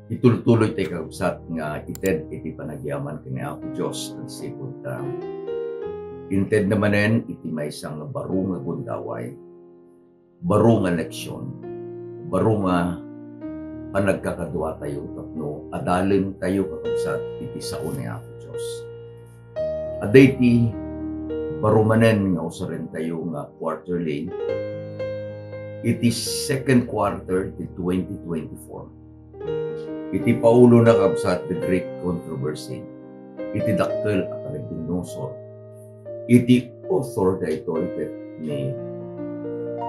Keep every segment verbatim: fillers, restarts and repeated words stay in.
Itultuloy tayo, kakabsat, nga ited iti panagyaman ken ni Apo Dios, agsipud ta intedna manen iti maysa nga baro nga gundaway, baro nga leksion, baro nga panagkakadua tayo tapno adalen tayo, kakabsat, iti sao ni Apo Dios. Adda iti baro manen nga usaren tayo nga quarterly iti second quarter ti twenty twenty-four. Iti paulona, kabsat, The Great Controversy, iti dakkel a panagbinnusor. Iti author daytoy ket ni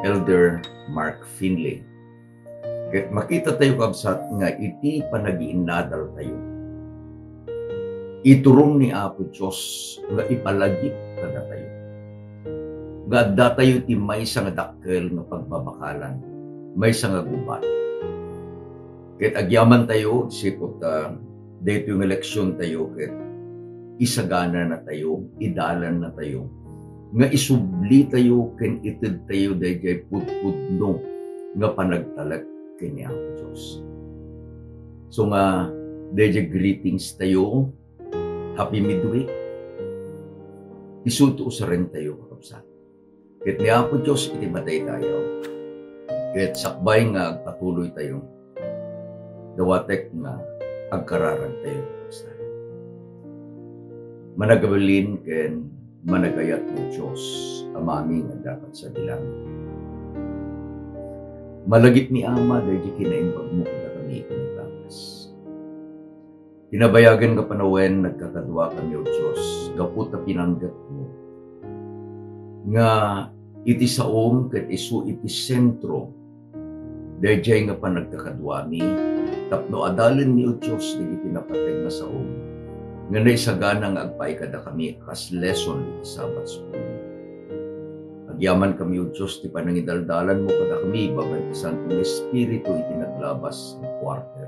Elder Mark Finley. Ket makita tayo, kabsat, nga iti panagiinnadal tayo, iturong ni Apo Dios nga ipalagip kadatayo nga adda tayo ti maysa nga dakkel nga pagbabakalan, maysa nga gubat. Ket agyaman tayo, sipud ta daytoy nga leksion tayo ket isagana na tayo, idalan na tayo, nga isubli tayo ken ited tayo daydiay pudpudno nga panagtalek ken ni Apo Dios. So nga, daydiay greetings tayo, Happy Midweek, isu ti usaren tayo, kakabsat. Ket ni Apo Dios iti madaydayaw. Ket sakbay nga agpatuloy tayo, dawatek nga agkararag tayo, kakabsat. Managabalin ken managayat nga Dios, Amami nga adda sadi langit. Malagipmi, Ama, daydi kinaimbagmo kadakami iti naglapas. Tinabayagen nga panawen, nagkakadua kami, O Dios, gapu ta pinanggepmo nga iti saom ket isu iti sentro daydiay nga panagkakaduami, tapno adalenmi, O Dios, dagiti napateg nga saom nga naisagana nga agpaay kadakami a kas lesson iti Sabbath School. Agyaman kami, O Dios, ti panangidaldalanmo kadakami babaen ti Santo nga Espiritu iti naglabas nga quarter.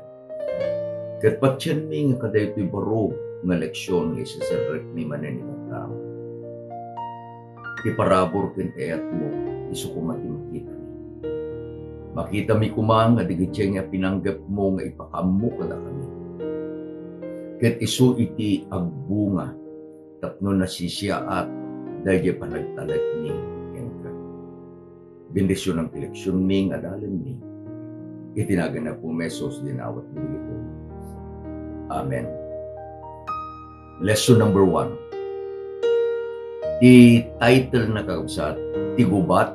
Ket patienmi nga kadaytoy baro nga leksion nga isaserrekmi manen iti tao. Ti parabur ken ti ayatmo, isu koma ti makitami. Makitami koma nga dagiti nga pinanggepmo nga ipakaammo kadakami, ket isu iti agbunga tapno nasisiaat daydiay panagtalekmi kenka. Bendisionam ti leksionmi nga adalenmi. Iti nagan ni Apo Jesus, dinawatmi dagitoy. Amen. Lesson number one. Ti title na, kakabsat, ti gubat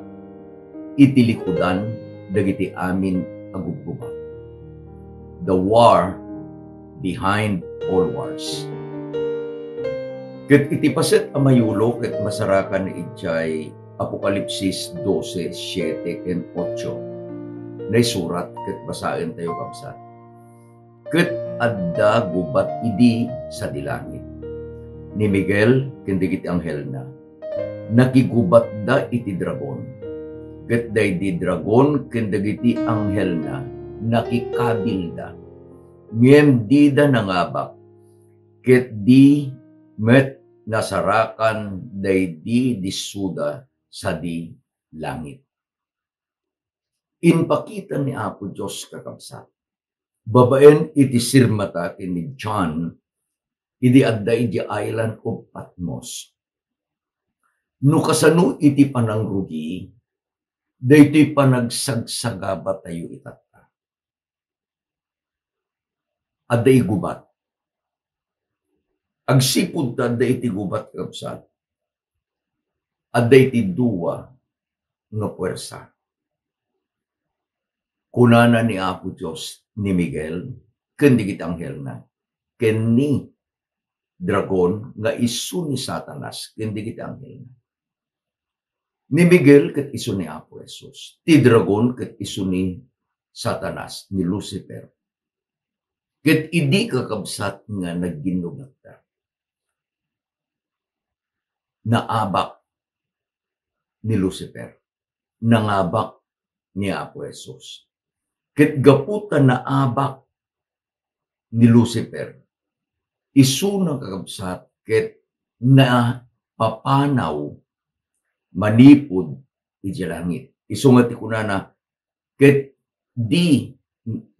iti likudan dagiti amin a gubgubat. The war behind all wars. Ket iti paset a mayulo ket masarakan idiay Apokalipsis doce, siete ken ocho. Naisurat ket basaentayo, kabsat. Ket adda gubat idi sadi langit. Ni Miguel ken dagiti anghelna, nakigubatda iti dragon. Ket daydi dragon ken dagiti anghelna, nakikabilda. Ngem dida nangabak, ket di met nasarakan daydi dissoda sadi langit. Impakita ni Apo Dios, kakabsat, babaen iti sirmata ken ni John idi adda iti island of Patmos, no kasano iti panangrugi daytoy panagsagsagabatayo itatta. Adda igubat. Agsipud ta adda iti gubat, kabsat, adda iti dua nga puersa. Kunana ni Apo Dios ni Miguel ken dagiti anghelna, ken ni dragon nga isu ni Satanas ken dagiti anghelna. Ni Miguel ket isu ni Apo Jesus. Ti dragon ket isu ni Satanas, ni Lucifer. Ket idi, kakabsat, nga nagginnubatta, naabak ni Lucifer, nangabak ni Apo Jesus. Ket gapu ta naabak ni Lucifer, isuna, kakabsat, ket napapanaw manipud idiay langit. Isu nga ti kunana, ket di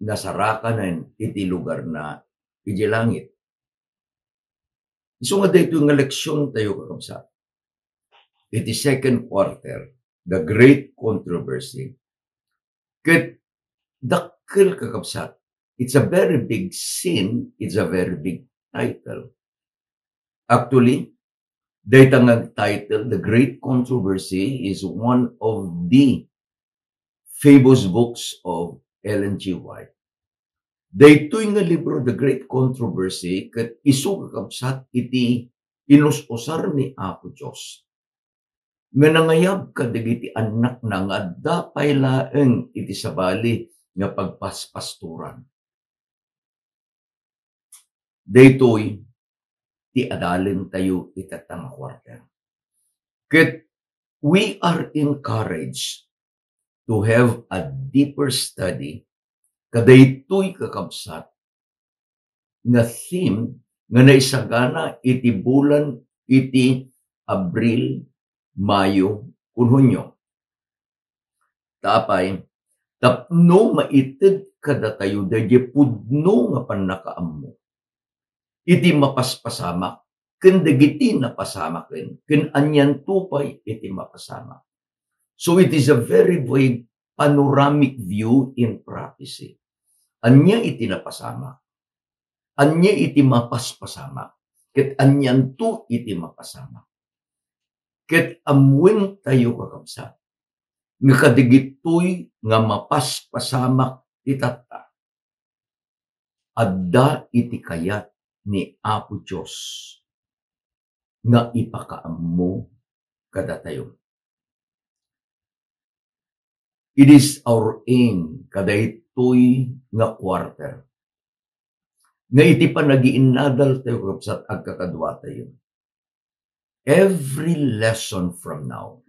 nasarakanen iti lugarna iti langit. Isu nga daytoy nga leksion tayo, kakabsat, iti second quarter, the great controversy. Ket dakkel, kakabsat, it's a very big scene, it's a very big title. Actually, dayta nga title, The Great Controversy, is one of the famous books of Ellen G. White. Daytoy nga libro, The Great Controversy, ket isu, kakabsat, iti inus-usar ni Apo Dios nga nangayab kadagiti annakna nga adda pay laeng iti sabali nga pagpaspastoran. Daytoy ti adalentayo ita nga quarter. Ket we are encouraged to have a deeper study kadaytoy, kakabsat, nga theme nga naisagana iti bulan iti Abril, Mayo, kun Hunio. Ta apay, tapno maited kadatayo daydiay pudno nga pannakaammo iti mapaspasamak ken dagiti napasamaken, ken anianto pay iti mapasamak. So it is a very vague panoramic view in prophecy. Ania iti napasamak? Ania iti mapaspasamak? Ket anianto iti mapasamak? Ket ammoentayo, kakabsat, nga kadagitoy nga mapaspasamak ti tatta, adda iti kayat ni Apo Dios nga ipakaammo kadatayo. It is our aim kadaytoy nga quarter nga iti panagiinnadaltayo, kakabsat, agkakaduatayo. Every lesson from now,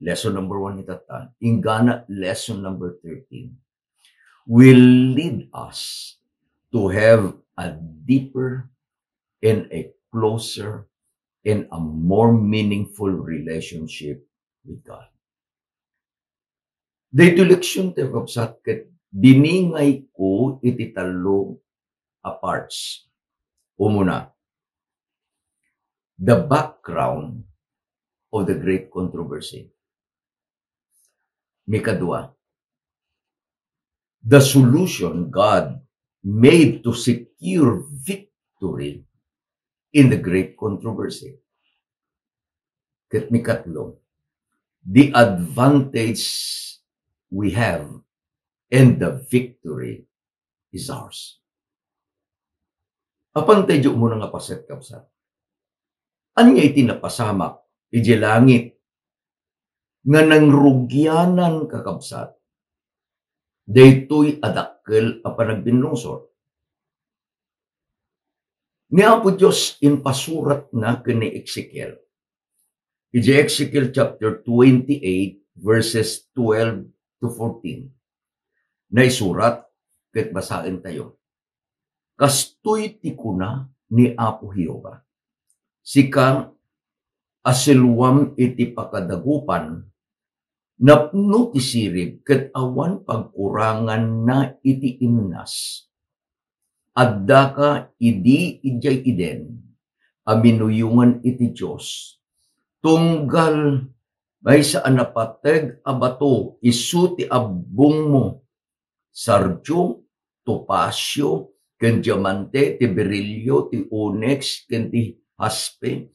lesson number one ni tatta, inggana lesson number thirteen, will lead us to have a deeper and a closer and a more meaningful relationship with God. Daytoy leksiontayo, kakabsat, ket diningayko iti tallo a parts. Umuna, the background of the great controversy. Mikadua, the solution God made to secure victory in the great controversy. Ket mikatlo, the advantage we have and the victory is ours. Apan ta idiay umuna nga paset, kabsat, ania iti napasamak idiay langit nga nangrugianan, kakabsat, daytoy a dakkel a panagbinnungsor? Ni Apo Dios impasuratna ken ni Ezekiel. Idiay Ezekiel chapter twenty-eight, verses twelve to fourteen, naisurat ket basaentayo. Kastoy ti kuna ni Apo Jehovah, "Sika a silwam iti pakadagupan, napno ti sirib ket awan pagkuranganna iti imnas. Addaka idi idiay Eden a minuyongan iti Dios. Tunggal maysa a napateg a bato, isu ti abbongmo, sardio, topasio, ken diamante, ti berilio, ti onyx, ken ti haspe,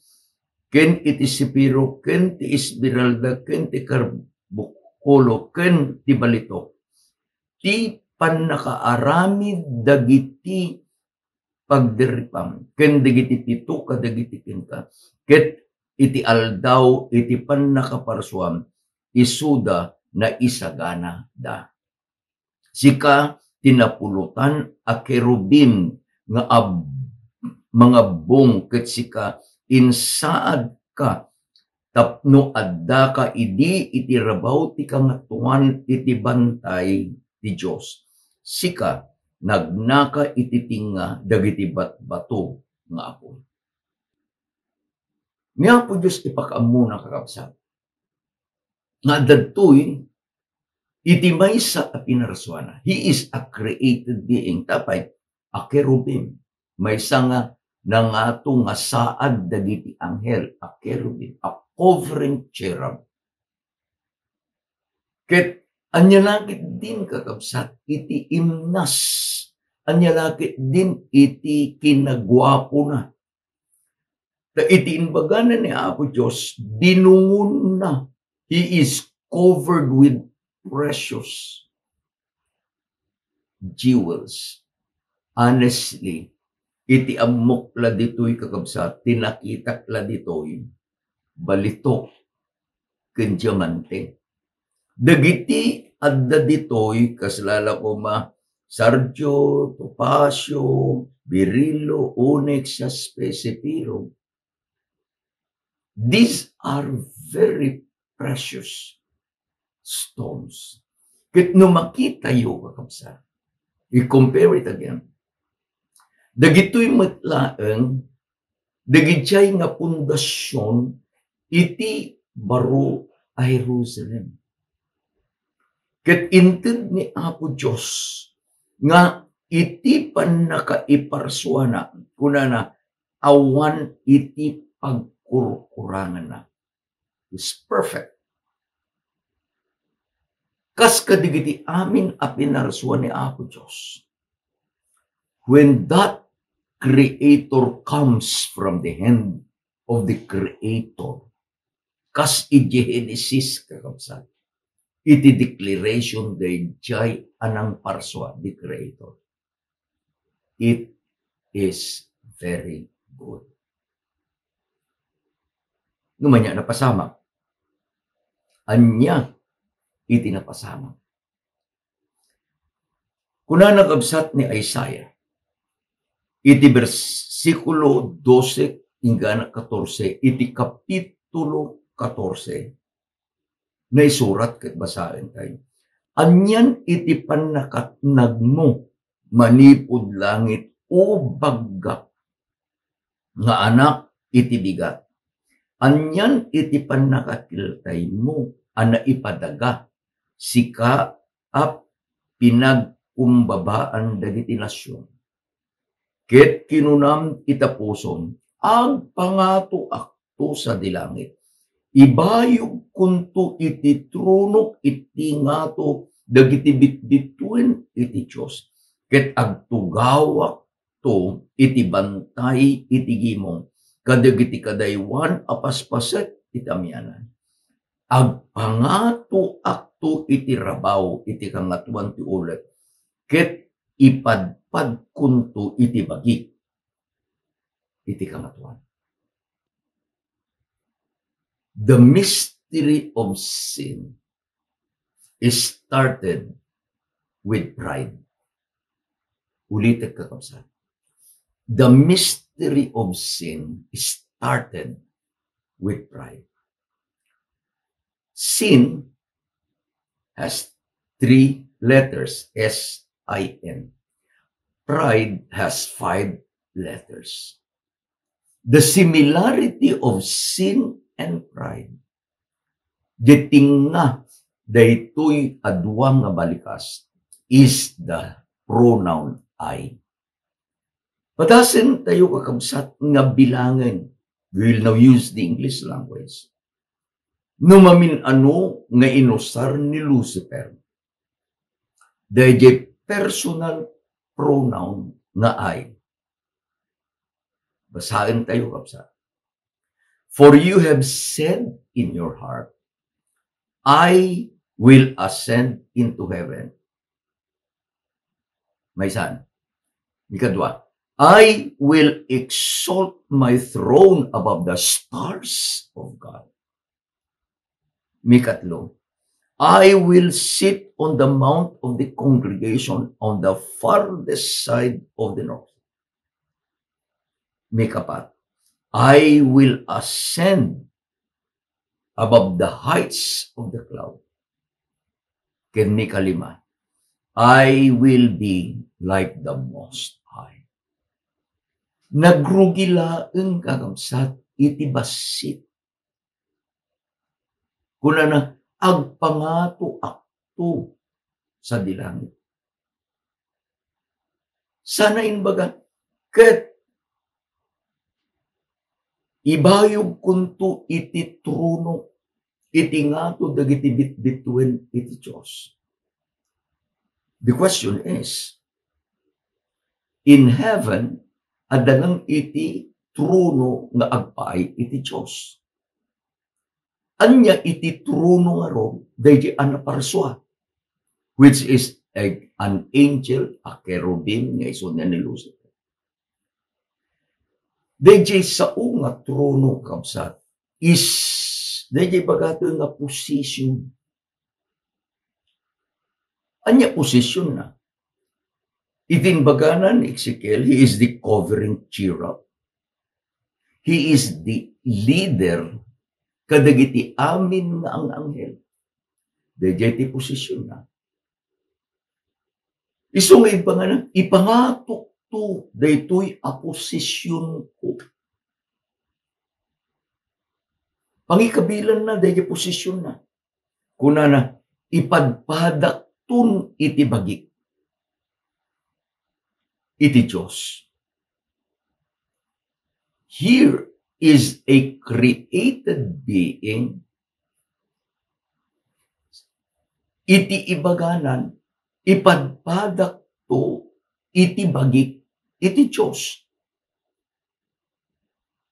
ken iti safiro, ken ti esmeralda, ken ti karbukulo, ken ti balitok. Ti pannakaaramid dagiti pagderripam ken dagiti pito kadagiti kenka, ket iti aldaw iti pannakaparsuam, isuda naisaganada. Sika ti napulotan a kerubim nga ab-, mangabbong, ket sika insaadka tapno addaka idi iti rabaw ti Kangatoan iti bantay ti Dios. Sika nagnaka iti tengnga dagiti batbato nga apuy." Ni Apo Dios ipakaammona, kakabsat, nga adda daytoy Iti maysa a pinarsuana, he is a created being. Tapay, a kerubim. Maysa nga nangato nga saad dagiti anghel, a kerubim, a covering cherub. Ket ania la ketdin, kakabsat, iti imnas, ania la ketdin iti kinaguapona. Ta iti imbagana ni Apo Dios, binungonna. He is covered with precious jewels. Honestly, iti ammok la ditoy, kakabsat, ti nakitak la ditoy, balitok ken diamante. Dagiti adda ditoy, kasla la koma sardio, topacio, berilo, onyx, sapphire, sapphire. These are very precious stones. Ket no makitayo, kakabsat, i-compare it again. Dagitoy met laeng, dagidiay nga pundasion iti baro a Jerusalem. Ket inted ni Apo Dios nga iti pannakaiparsuana, kunana, awan iti pagkurkuranganna. Is perfect. Kas kadagiti amin a pinarsua ni Apo Dios, when that creator comes from the hand of the creator, kas iti Genesis, kakabsat, iti declaration daydiay a nangparsua, the creator. It is very good. No ania napasamak? Ania iti napasamak? Kunana, kabsat, ni Isaiah iti bersikulo dose inggana katorse iti kapitulo katorse, naisurat ket basaentayo. Anian iti pannakatnagmo manipud langit, O baggak nga anak iti bigat? Anian iti pannakakiltaymo a naipadaga, sika a pinagkumbabaan dagiti nasion? Ket kinunam ita pusom, agpangatoakto sadi langit. Ibayogkonto iti tronok iti ngato dagiti bitbituen iti Dios, ket agtugawakto iti bantay iti gimong kadagiti kadaywan a paspaset iti amianan. Agpangatoakto iti rabaw iti Kangatoan ti Ulep, ket ipadpadkonto iti bagik iti Kangatoan. The mystery of sin is started with pride. Ulitek, kakabsat. The mystery of sin is started with pride. Sin has three letters, S I N. Pride has five letters. The similarity of sin and pride, diay tinga daytoy a dua nga balikas, is the pronoun I. Padasentayo, kakabsat, nga bilangen. We will now use the English language. No mamin-ano nga inusar ni Lucifer daydiay personal pronoun nga I. Basaentayo, kabsat. For you have said in your heart, "I will ascend into heaven." Maysan. Mikadua, "I will exalt my throne above the stars of God." Mikatlo, "I will sit on the mount of the congregation on the farthest side of the north." Mikapat, "I will ascend above the heights of the cloud." Ken mikalima, "I will be like the Most High." Nagrugi laeng, kakabsat, iti bassit. Kunana, "Agpangato ak-, to sadi langit. Sana imbaga, ket ibayogkonto iti trono iti ngato dagiti bitbituen iti Dios. The question is, in heaven, adda lang iti trono nga agpaay iti Dios. Ania iti trono ngarud daydi a naparsua, which is a, an angel, a kerubim nga isu ni Lucifer. Daydi sao nga trono, kabsat, is daydi bagato nga position. Ania posisionna? Iti imbagana ni Ezekiel, he is the covering cherub. He is the leader kadagiti amin nga ang-anghel. Daydiay ti posisionna. Isu nga imbagana, ipangatokto daytoy a posisionko. Pangikabilanna daydiay posisionna. Kunana, ipadpadakton iti bagik iti Dios. Here is a created being. Iti ibaganan, ipadpadakto iti bagik iti Dios.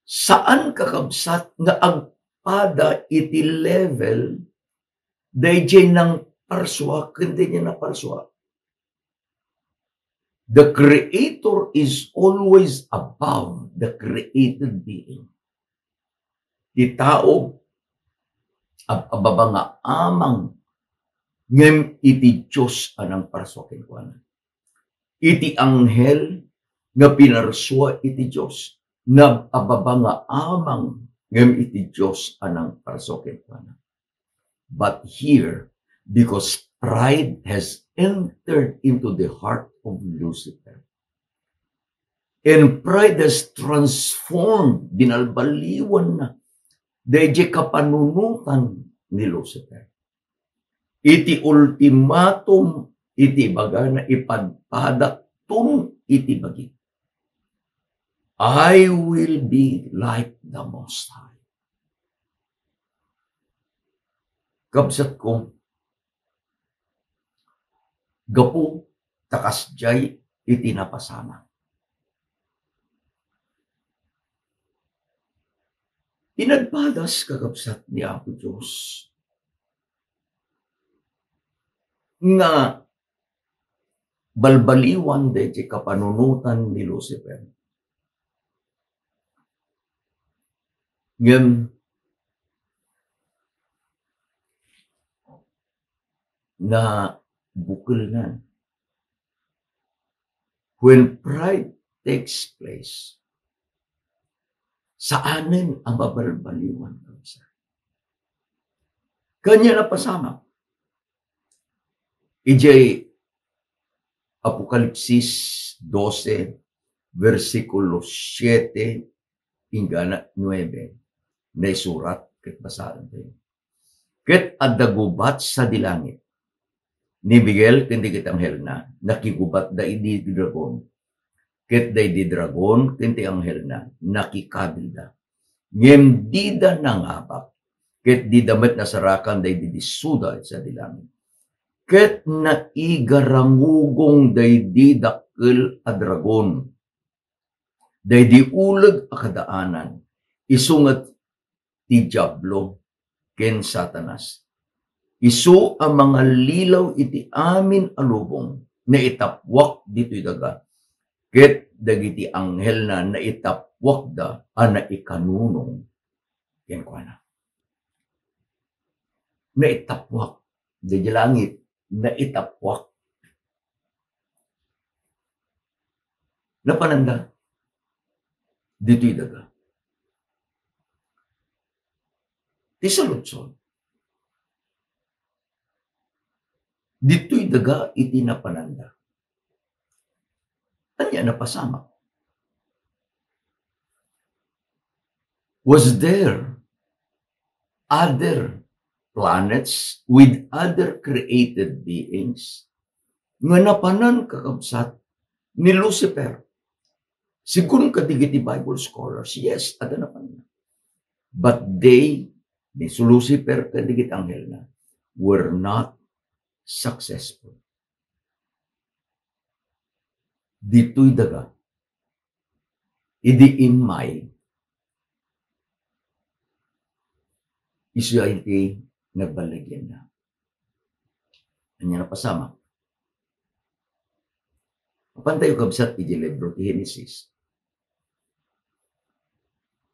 Saan, kakabsat, nga agpada iti level daydiay nangparsua ken daydiay naparsua. The Creator is always above the created being. Ti tao, ab-, ababa nga amang, ngem iti Dios a nangparsua kenkuana. Iti anghel nga pinarsua iti Dios, nab-, ababa nga amang, ngem iti Dios a nangparsua kenkuana. But here, because pride has entered into the heart of Lucifer, and pride has transformed, binalbaliwan na, daydiay kapanunotan ni Lucifer. Iti ultimatum, iti ibagana, ipadpadakton iti bagik. I will be like the Most High. Kabsatko, gapu ta kasdiay iti napasamak. Pinagpadas, kakabsat, ni Apo Dios nga balbaliwan daydiay kapanunotan ni Lucifer. Ngem nabukelnan. When pride takes place, saanen a mabalbaliwan, kabsat. Kaniana napasamak. Idiay Apokalipsis dose, bersikulo siete, inggana nuebe, naisurat ket basaentayo. Ket adda gubat sadi langit. Ni Miguel ken dagiti anghelna, nakigubatda idi dragon. Ket daydi dragon ken ti anghelna, nakikabilda. Ngem dida nangabak, ket dida met nasarakan daydi disuda sadi langit. Ket naigarangugong daydi dakkel a dragon, daydi uleg a kadaanan, isu nga ti Diablo ken Satanas. Isu a mangallilaw iti amin a lubong, naitappuak ditoy daga, ket dagiti anghelna naitappuakda a naikanunong kenkuana. Naitappuak. Daydi langit, naitappuak. Napananda ditoy daga. Ti saludsod, ditoy daga iti napananda. Ania napasamak? Was there other planets with other created beings nga napanan, kakabsat, ni Lucifer. Sigun kadagiti Bible scholars, yes, adda napanna. But they, ni Lucifer kadagiti anghelna, were not successful. Ditoy daga, idi immay, isu iti nagbaligyanna. Ania napasamak? Mapantayo, kabsat, iti libro ti Genesis.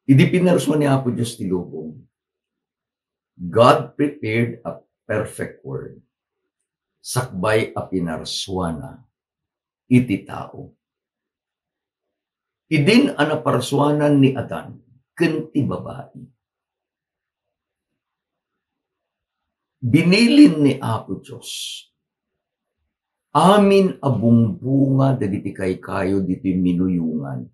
Idi pinarsua ni Apo Dios ti lubong, God prepared a perfect world. Sakbay a pinarsuana iti tao. Idin a naparsuanan ni Adan ken ti babai, binilin ni Apo Dios amin a bungbunga dagiti kaykayo ditoy minuyongan.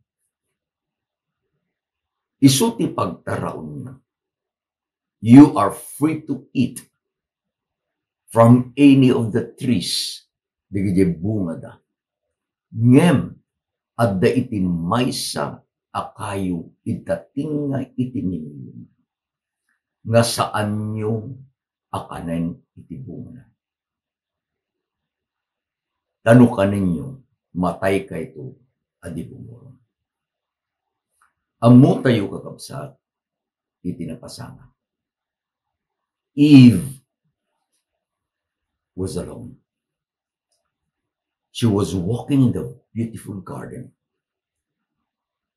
Isu ti pagtaraonyo. You are free to eat from any of the trees dagiti bungada. Ngem adda iti maysa a kayo iti tengnga iti minuyongan nga saanyo a kanen iti bungana. Ta no kanenyo, mataykayto a di bumurong. Ammotayo, kakabsat, iti napasamak. Eve was alone. She was walking in the beautiful garden.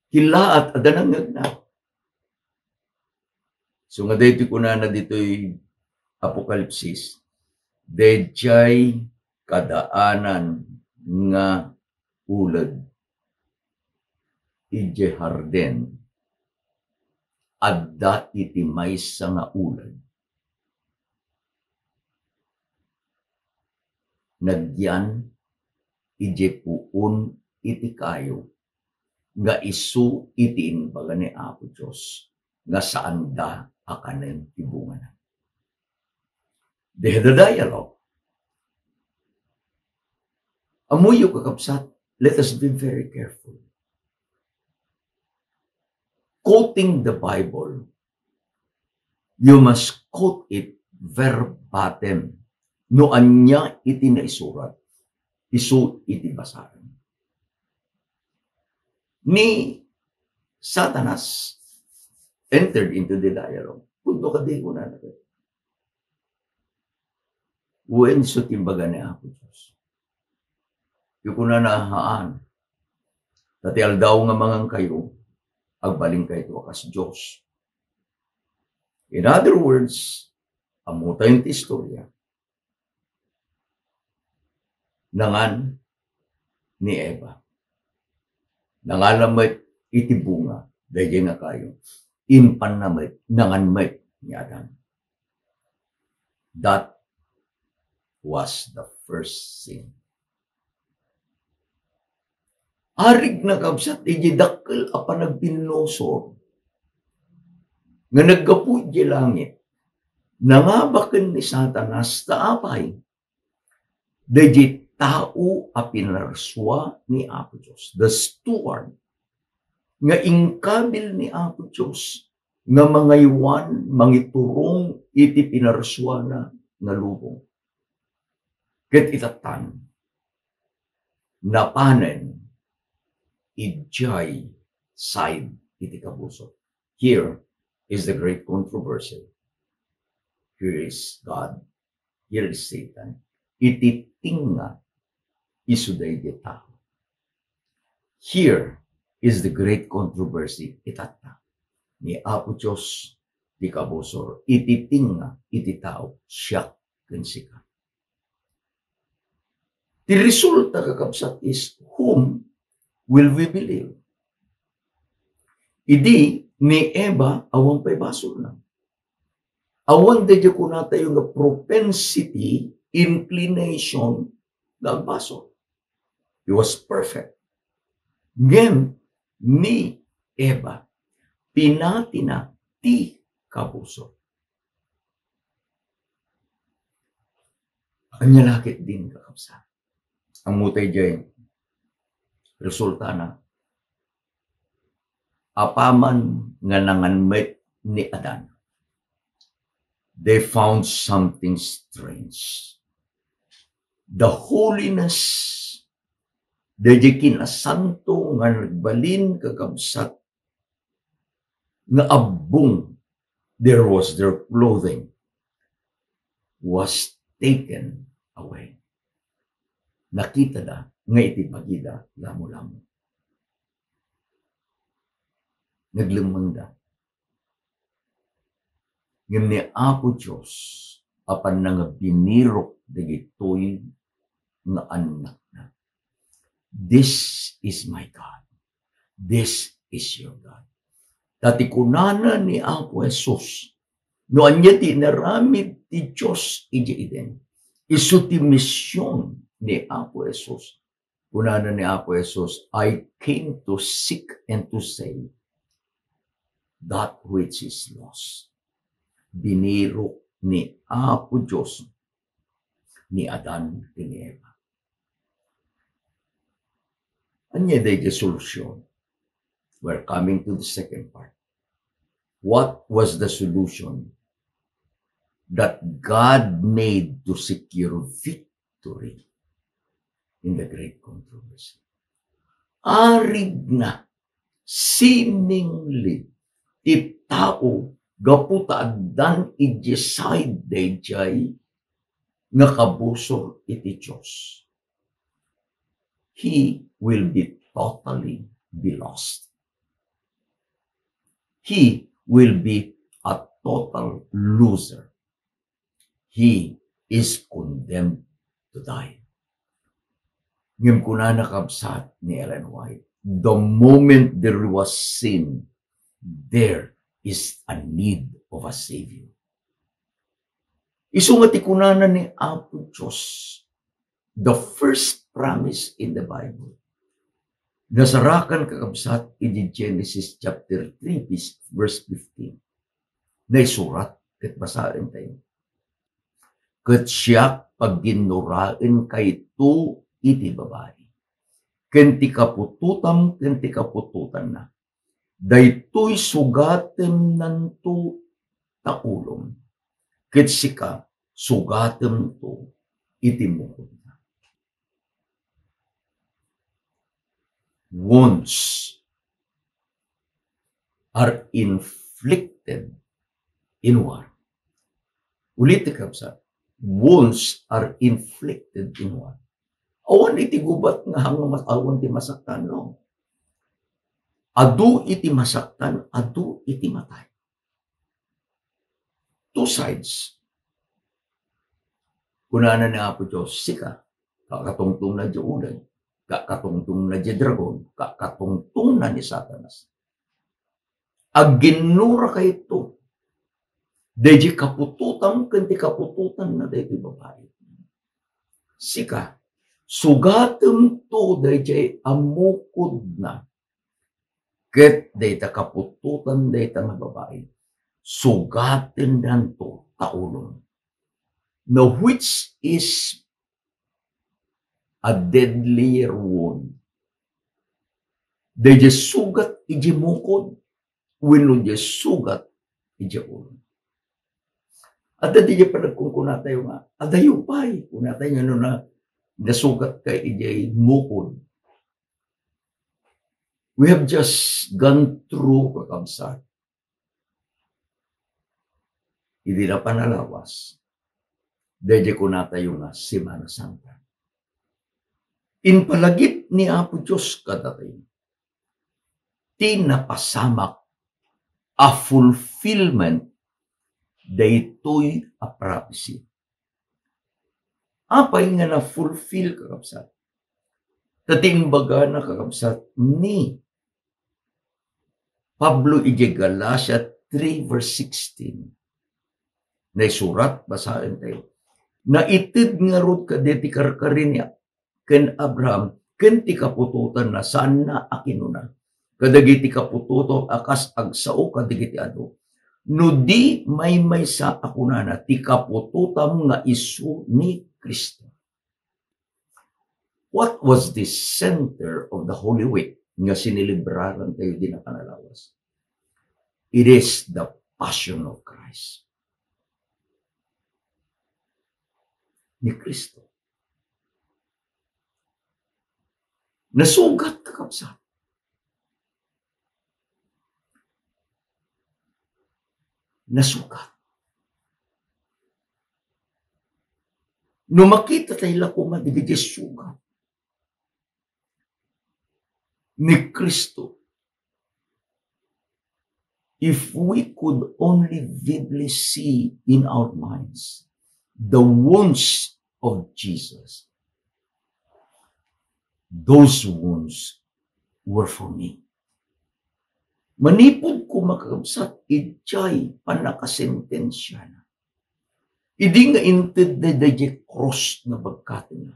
Killaat, adda nangngegna. So nga daytoy kunana ditoy Apokalipsis, daydiay kadaanan nga uled idiay hardin, adda iti maysa nga uled. Nagyan idiay puon iti kayo nga isu iti imbaga ni Apo Dios nga saanda a kanen ti bungana. They had a dialogue. Ammoyo, kakabsat, let us be very careful. Quoting the Bible, you must quote it verbatim. No ania iti naisurat, isu iti basaen. Ni Satanas entered into the dialogue. Punto kadi kunana, wen, isu ti imbaga ni Apo Dios. Ti kunana, haan. Ta ti aldaw nga mangankayo, agbalinkayto a kas Dios. In other words, ammotayo ti istorya. Nangan ni Eva. Nangala met iti bunga daydiay nga kayo. Impanna met, nangan met ni Adan. That was the first sin. Arigna, kabsat, iti dakkel a panagbinnusor nga naggapu iti langit. Nangabaken ni Satanas ta apay? Daydiay tao a pinarsua ni Apo Dios, the steward, nga inkabil ni Apo Dios nga mangaywan, mangiturong iti pinarsuana nga lubong. Ket itattan, napanen idiay side iti kabusor. Here is the great controversy. Here is God. Here is Satan. Iti tengnga, isu daydiay tao. Here is the great controversy, itatta. Ni Apo Dios ti kabusor iti tengnga iti tao, siak ken sika. Ti resulta, kakabsat, is whom will we believe? Idi ni Eva, awan pay basolna. Awan daydiay kunatayo nga propensity, inclination, nga agbasol. He was perfect. Ngem ni Eva, pinatina ti kabusor. Ania la ketdin, kakabsat? Ammotay jay resultana. Apaman nga nangan met ni Adan, they found something strange. The holiness, dayjay kinasanto nga nagbalin, kakabsat, nga abbong, there was their clothing was taken away. Nakitada nga iti bagida lamulamo. Naglemmengda. Ngem ni Apo Dios, apanna nga binirok dagitoy nga annakna. "This is my God. This is your God." Ta ti kunana ni Apo Jesus, no ania ti inaramid ti Dios idiay Eden, isu ti mision ni Apo Jesus. Kunana ni Apo Jesus, "I came to seek and to save that which is lost." Binirok ni Apo Dios ni Adan ken ni Eva. Ania daydi solusyon? We're coming to the second part. What was the solution that God made to secure victory in the great controversy? Arigna, seemingly, ti tao gapu ta addan idiay side dayjay nga kabusor iti Dios, he will be totally be lost. He will be a total loser. He is condemned to die. Ngem kunana, kabsat, ni Ellen White, "The moment there was sin, there is a need of a Savior." Isu nga ti kunana ni Apo Dios, the first promise in the Bible. Nasarakan, kakabsat, iti Genesis chapter three, verse fifteen. Naisurat, ket basaentayo. "Ket siak, pagginnuraen kayto iti babai, ken ti kaputotam ken ti kaputotanna. Daytoy sugatemnanto ta ulom, ket sika, sugatemto iti mukodna." Wounds are inflicted in war. Ulit, kabsat, wounds are inflicted in war. Awan iti gubat nga hanga mas-, awan ti masaktan, no? Adu iti masaktan, adu iti matay. Two sides. Kunana ni Apo Dios, "Sika, kakatungtongna diay uleg, kakatungtongna diay dragon, kakatungtongna ni Satanas." Agginnura kayto daydi kaputotam ken ti kaputotanna daytoy babai. "Sika, sugatemto daydiay a mukodna, ket dayta kaputotan dayta nga babai, sugatennanto ta ulom." Now, which is a deadlier wound? Daydiay sugat idiay mukod wenno diay sugat idiay ulo? Adda daydiay panagkunkunatayo nga, "Adayo pay," kunatayo, "no na, nasugatka idiay mukod." We have just gone through, kakabsat, idi napan a lawas, daydiay kunatayo nga Semana Santa. Impalagip ni Apo Dios kadatayo ti napasamak a fulfillment daytoy a prophecy. Apay nga na-fulfill, kakabsat? Ta ti imbagana, kakabsat, ni Pablo idiay Galacia three verse sixteen, naisurat, basaentayo, "Naited ngarud kadi ti karkari ni ken Abraham ken ti kaputotanna," saanna a kinuna, "kadagiti kaputotam a kas agsao kadagiti adu." No di maymaysa a kunana, "Ti kaputotam nga isu ni Cristo." What was the center of the Holy Week nga sinelebraran tayo di napan a lawas? It is the Passion of Christ. Ni Kristo. Nasugat, kakabsat. Nasugat. No makita tayo la koma dagiti sugat ni Kristo, if we could only vividly see in our minds the wounds of Jesus, those wounds were for me. Manipud ko, kakabsat, idiay pannakasentensiana. Idi nga intedda daydiay krus nga bagkatenna.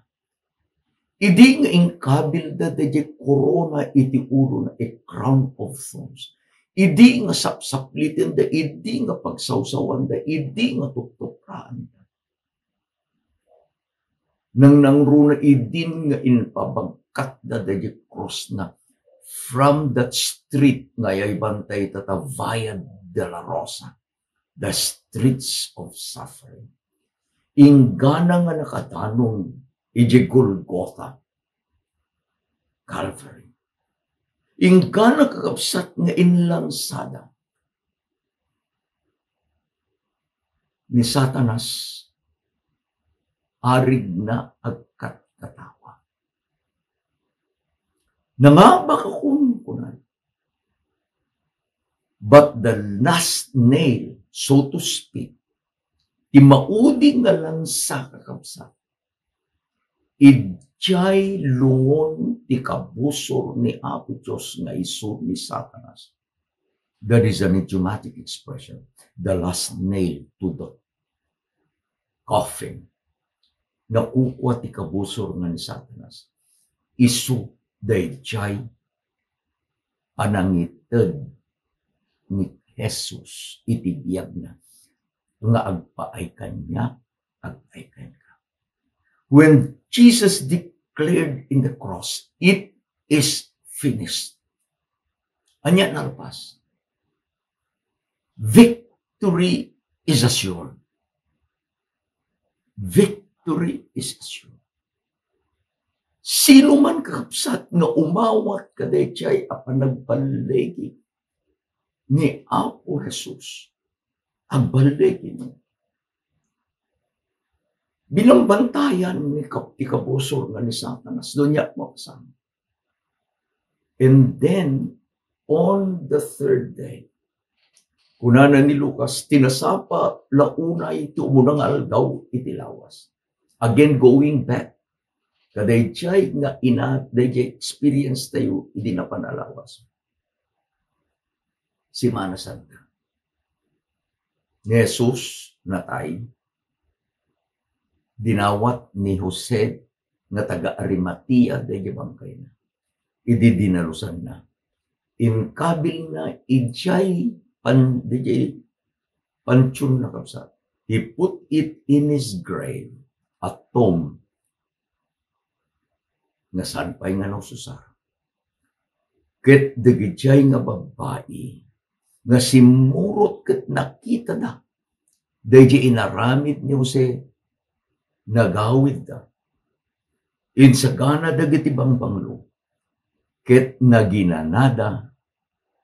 Idi nga inkabilda daydiay korona iti ulona, a crown of thorns. Idi nga sapsaplitenda, idi nga pagsawsawanda, idi nga tuktupraanda. Nangnangruna idin nga impabagkatda daydiay krusna from that street nga ay-ayaban tayo ita ta Via Dolorosa, the streets of suffering. Inggana nga nakadanum idiay Golgotha, Calvary. Inggana, kakabsat, nga inlansada ni Satanas, arigna agkatkatawa. Nangabak a kunkunan, but the last nail, so to speak, ti maudi nga lansa, kakabsat, idiay lungon ti kabusor ni Apo Dios nga isu ni Satanas. That is an idiomatic expression. The last nail to the coffin. Nakukua ti kabusor nga ni Satanas. Isu daydiay a nangited ni Jesus iti biagna nga agpaay kaniak, agpaay kenka. When Jesus declared in the cross, "It is finished." Ania nalpas? Victory is assured. Victory is assured. Sino man, kakabsat, nga umawat kadaydiay a panagballigi ni Apo Jesus, agballigi. Binambantayan ni kab-, ti kabusor nga ni Satanas. Doon niya makasama. And then, on the third day, kunana ni Lucas, ti nasapa la unay ti umuna nga aldaw iti lawas. Again, going back, kadaydiay nga ina-, daydiay experience tayo idi napan a lawas. Semana Santa. Ni Jesus natay, dinawat ni Jose nga taga Arimatea daydiay bangkayna. Idi dinalusanna, inkabilna idiay pan-, daydiay pantionna, kabsat. He put it in his grave, a tomb nga saan pay nga naususar. Ket dagidiay nga babbai nga simmurot ket nakitada daydiay inaramid ni Jose, nagawidda. Insagana dagiti bangbanglo ket naginanada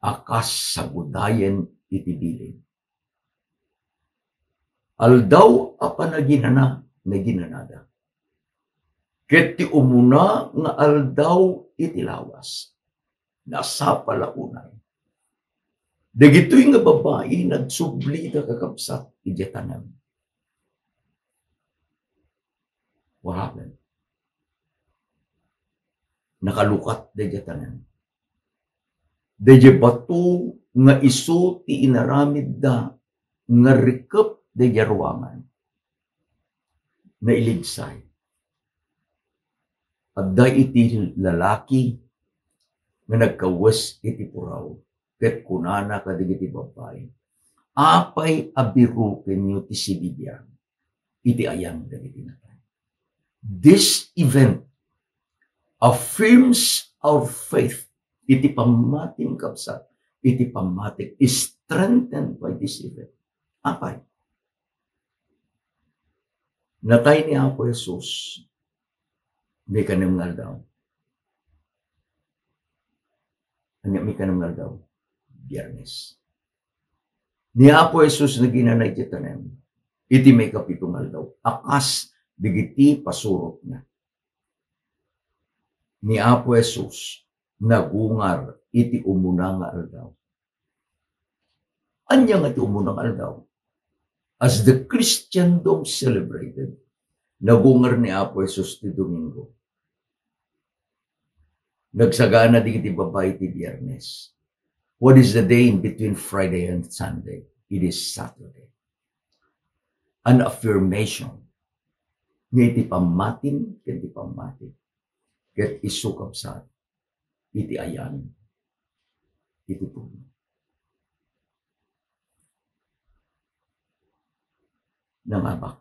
a kas sagudayen iti bilin. Aldaw a panaginana, naginanada. Ket ti umuna nga aldaw iti lawas, nasapa la unay. Dagitoy nga babbai nagsublida, kakabsat, idiay tanem. What happened? Nakalukat daydiay tanem. Daydiay bato nga isu ti inaramidda nga rikep daydiay ruangan. Nailigsay. Adda iti lalaki nga nagkawes iti puraw, ket kunana kadagiti babbai, "Apay a birokenyo ti sibibiag iti ayan dagiti natay?" This event affirms our faith. Iti pammatim, kabsat, iti pammatim is strengthened by this event. Apay? Natay ni Apo Jesus, maikanem nga aldaw. Ania maikanem nga aldaw? Biyernes. Ni Apo Jesus naginana iti tanem iti maikapito nga aldaw, a kas dagiti pasurotna. Ni Apo Jesus nagungar iti umuna nga aldaw. Ania nga ti umuna nga aldaw? As the Christendom celebrated, nagungar ni Apo Jesus ti Domingo. Nagsagana dagiti babai ti Biyernes. What is the day in between Friday and Sunday? It is Saturday. An affirmation nga iti pammatim ken ti pammatim ket isu, kabsat, iti ayan iti pudno. Nangabak.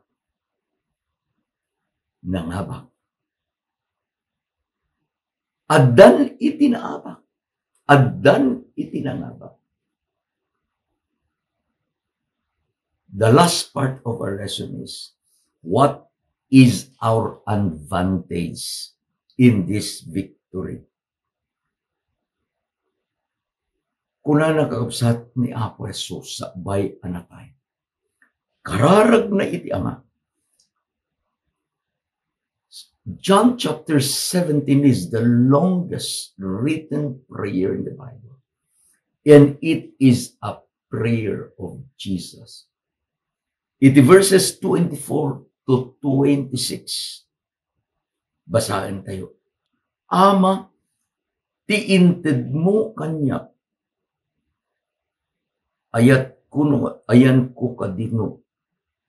Nangabak. Addan iti naabak. Addan iti nangabak. The last part of our lesson is, what is our advantage in this victory? Kunana, kakabsat, ni Apo Jesus sakbay a natay. Kararagna iti Ama. John chapter seventeen is the longest written prayer in the Bible. And it is a prayer of Jesus. Iti verses twenty-four to twenty-six, basaentayo. Ama, ti intedmo kaniak, ayatko no, ayanko kadino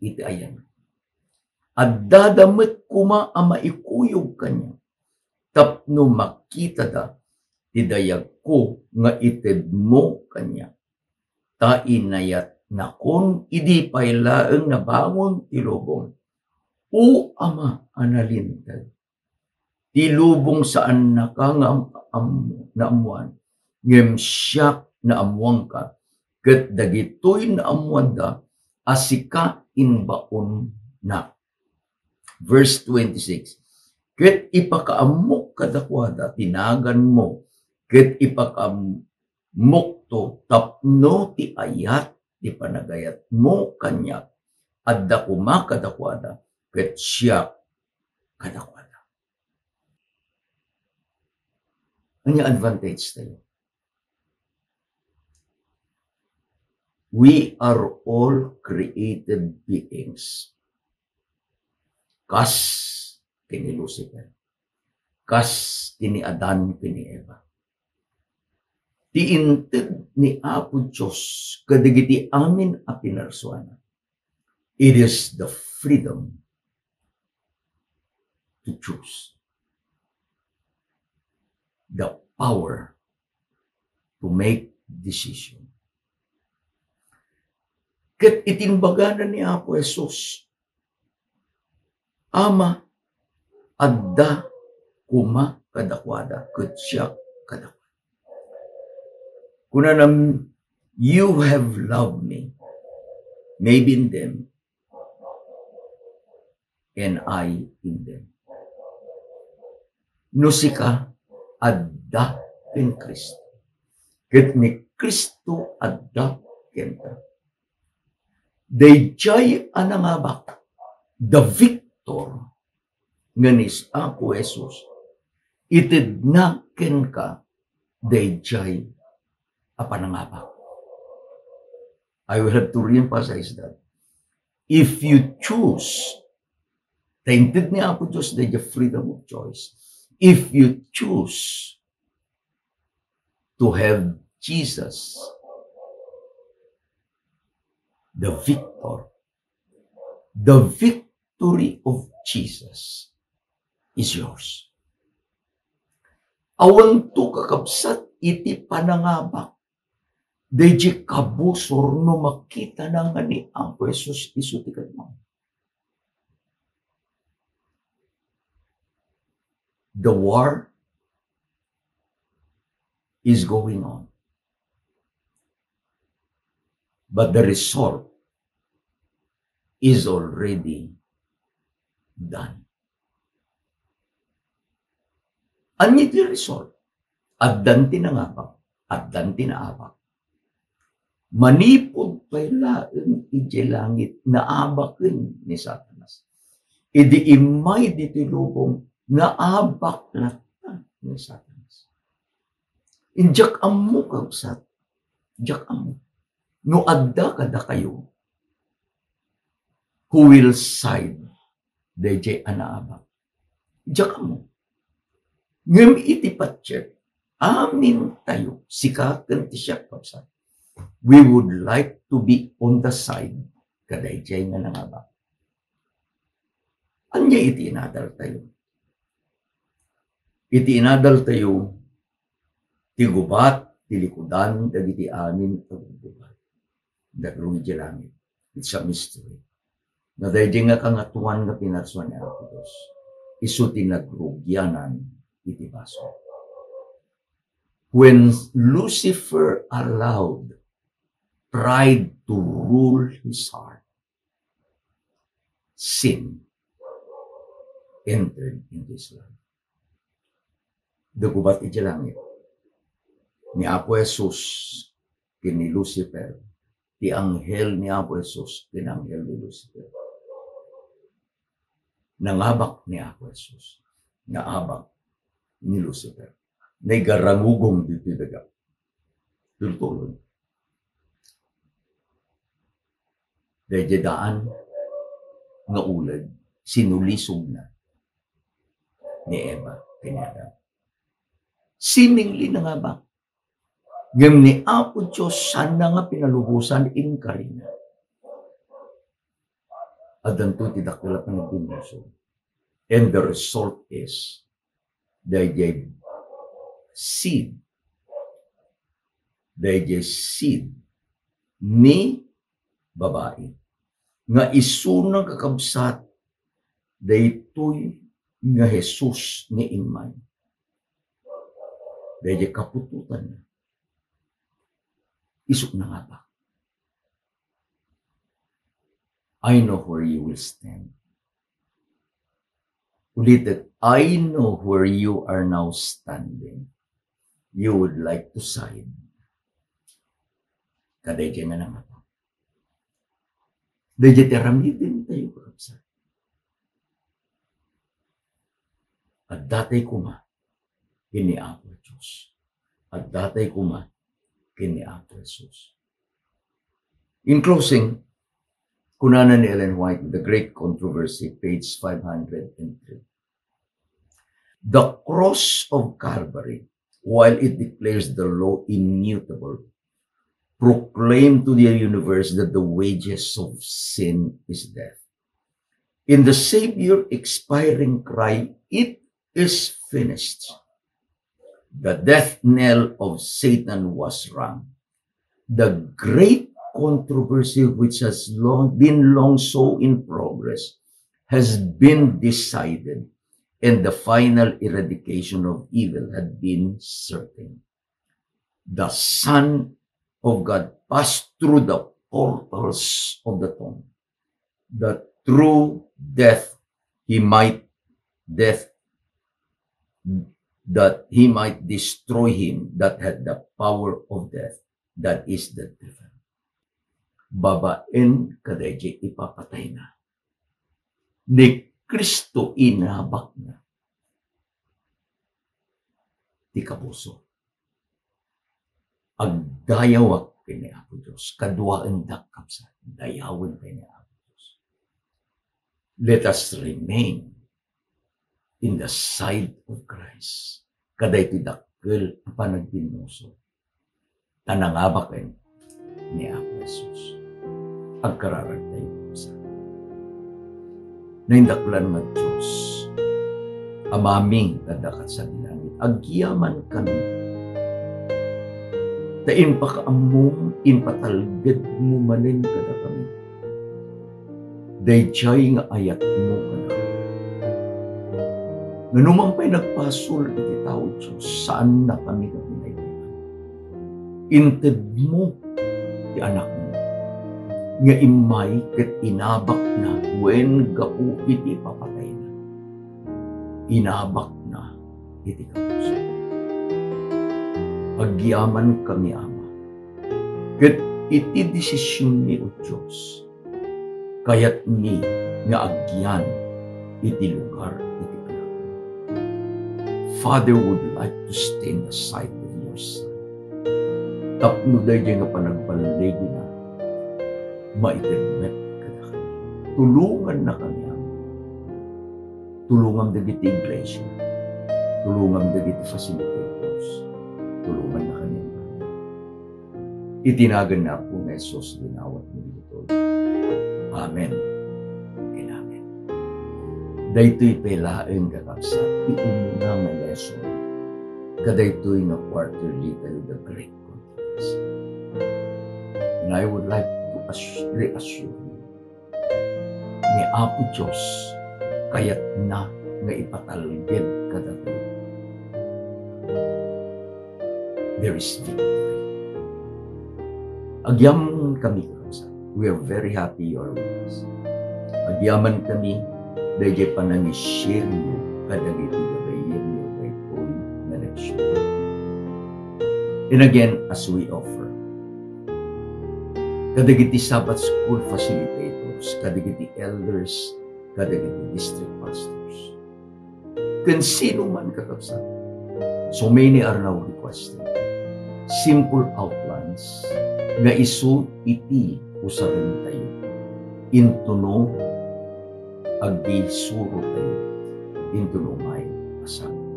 iti ayan. Addada met koma a maikuyog kaniak tapno makitada ti dayagko nga itedmo kaniak. Ta inayatnakon idi pay laeng nabangon ti lubong. O Ama a nalinteg, ti lubong saannaka nga am-, am-, naammoan, ngem siak naammoanka, ket dagitoy naammoanda a sika imbaonnak. Verse twenty-six, ket ipakaammok kadakuada ti naganmo, ket ipakaam-, mokto tapno ti ayat ti panagayatmo kaniak, adda koma kadakuada, ket siak kadakuada. Ania advantage tayo? We are all created beings. Kas ken ni Lucifer. Kas ken ni Adan ken ni Eva. Ti inted ni Apo Dios kadagiti amin a pinarsuana, it is the freedom to choose, the power to make decision. Ket iti imbagana ni Apo Jesus, Ama, adda koma kadakuada ket siak kadakuada. Kunana, "You have loved me." Maybe in them, and I in them. No sika, adda ken Cristo, ket ni Cristo adda kenka. Daydiay a nangabak, the victor, nga ni Apo Jesus, itedna kenka daydiay a panangabak. I will have to re-emphasize that. If you choose, ta inted ni Apo Dios daydiay freedom of choice. If you choose to have Jesus, the victor, the victory of Jesus is yours. Awanto, kakabsat, iti panangabak daydiay kabusor no makitana nga ni Apo Jesus isu ti kadakuada. The war is going on. But the result is already done. Ania ti result? Addan ti nangabak, addan ti naabak. Manipud pay laeng idiay langit, naabaken ni Satanas. Idi immay ditoy lubong, naabak latta ni Satanas. Diak ammo, kabsat. Diak ammo. No adda kadakayo who will side daydiay a naabak, diak ammo. Ngem iti patien, amintayo, sika ken ti siak, kabsat, we would like to be on the side kadaydiay nga nangabak. Ania iti inadaltayo? Iti inadaltayo, ti gubat ti likudan dagiti amin a gubgubat. Nagrugi ti langit. It's a mystery. Nga daydiay nga Kangatoan nga pinarsua ni Apo Dios, isu ti nagrugianan iti basol. When Lucifer allowed pride to rule his heart, sin entered into his life. Naggubat idiay langit ni Apo Jesus ken ni Lucifer, ti anghel ni Apo Jesus ken anghel ni Lucifer. Nangabak ni Apo Jesus, naabak ni Lucifer. Naigarangugong ditoy daga. Tultulon. Daydiay daan nga uleg, sinulisogna ni Eva ken ni Adan. Seemingly nangabak. Ngem ni Apo Dios, saanna nga pinalubosan, inkarina. Addanto ti dakkel a panagbinnusor. And the result is, daydiay seed, daydiay seed ni babai, nga isuna, kakabsat, daytoy nga Jesus nga immay. Daydiay kaputotanna, isu nangabak. I know where you will stand. Ulitek, I know where you are now standing. You would like to side kadaydiay nga nangabak. Daydiay ti aramidentayo, kakabsat. Addatay koma ken ni Apo Jesus. Addatay koma ken ni Apo Jesus. In closing, kunana ni Ellen White, The Great Controversy, page five hundred and three, "The cross of Calvary, while it declares the law immutable, proclaimed to the universe that the wages of sin is death. In the Savior expiring cry, 'It is finished,' the death knell of Satan was rung. The great controversy which has long been long so in progress has been decided, and the final eradication of evil had been certain. The Son of God passed through the portals of the tomb, that through death he might death that he might destroy him that had the power of death, that is the devil." Babaen kadaydiay ipapatayna ni Cristo, inabakna ti kabuso. Agdayawak ken ni Apo Dios. Kaduaendak, kabsat. Dayawen tayo ni Apo Dios. Let us remain in the side of Christ. Kadaytoy dakkel a panagbinnusor. Ta nangabaken ni Apo Jesus. Agkararag tayo sa Naindaklan nga Dios, Amami nga adda kadagiti langit, agyamankami ta impakaammom, impatalgedmo manen kadakami daydiay nga ayatmo kadakami. Nga no man pay nagbasol iti tao, Dios, saannakami nga pinaypayan. Intedmo ti anakmo nga immay ket inabakna wen gapu iti ipapatayna. Inabakna iti kapuso. Agyamankami, Ama, ket iti desisionmi, O Dios, kayatmi nga agyan iti lugar iti anakmi. Father would like to stand aside with your son. Tapno daydiay nga panagballigina, maited met kadakami. Tulongannakami, Ama. Tulongam dagiti iglesia. Tulongam dagiti facilitators. Tulongannakami, Ama. Iti nagan ni Apo nga Jesus, dinawatmi ditoy. Amen. Ken amen. Daytoy pay laeng, kakabsat, ti umuna nga lesson kadaytoy nga quarterly tayo, the Great Controversy. And I would like to ass-, reassure you, ni Apo Dios, kayatna nga ipatalged kadatayo. There is victory. Agyamankami, kakabsat. We are very happy you are with us. Agyamankami daydiay panangi-share yo kadagiti babayenyo daytoy nga leksyon. And again, as we offer, kadagiti Sabbath School facilitators, kadagiti elders, kadagiti district pastors, ken sino man, kakabsat. So many are now requesting simple outlines nga isu iti usarentayo intono agisuro tayo intono umay a Sabado.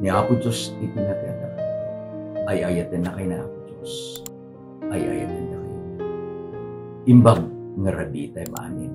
Ni Apo Dios iti nakitak. Ay-ayatennakayo ni Apo Dios. Ay-ayatennakayo. Imbag nga rabii tayo maamin,